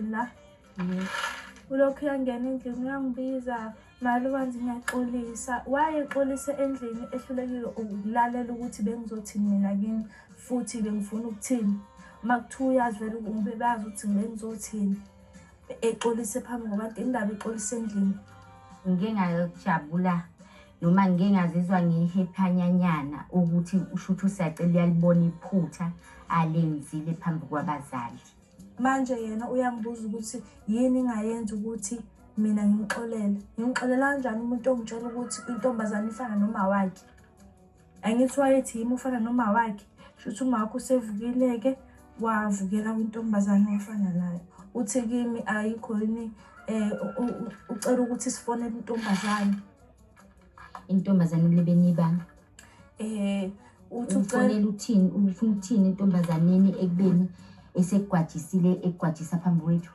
La ulokhu uyangena endlini, uyangibiza, "Malukanzi, ngiyaxolisa." Wayexolise endlini, ehlulekile ukulalela ukuthi bengizothini mina kini futhi bengifuna ukuthini. Uma kuthiwa uyazi vele, bebazi ukuthi bengizothini, exolise phambi kwabantu, indaba exolise endlini. Ngike ngajabula noma ngike ngazizwa ngihephanyanyana ukuthi usho ukuthi uSiyacela uyalibona iphutha alenzile phambi kwabazali. Manje yena uyangibuza ukuthi yini engayenza ukuthi mina ngimxolele. Ngimxolela kanjani umuntu ongitshela ukuthi intombazane ifana noma wakhe? Angithi wayethi yimi ufana noma wakhe? Shuthi uma wakho usevukile-ke, wavukela kwintombazane, wafana nayo. Uthi kimi ayikho yini, ucela ukuthi sifonele intombazane. Intombazane lebenibanga? Uthi ucela. Ufonela uthini? Ufuna ukuthini entombazaneni ekubeni esegwajisile, egwajisa phambi kwethu?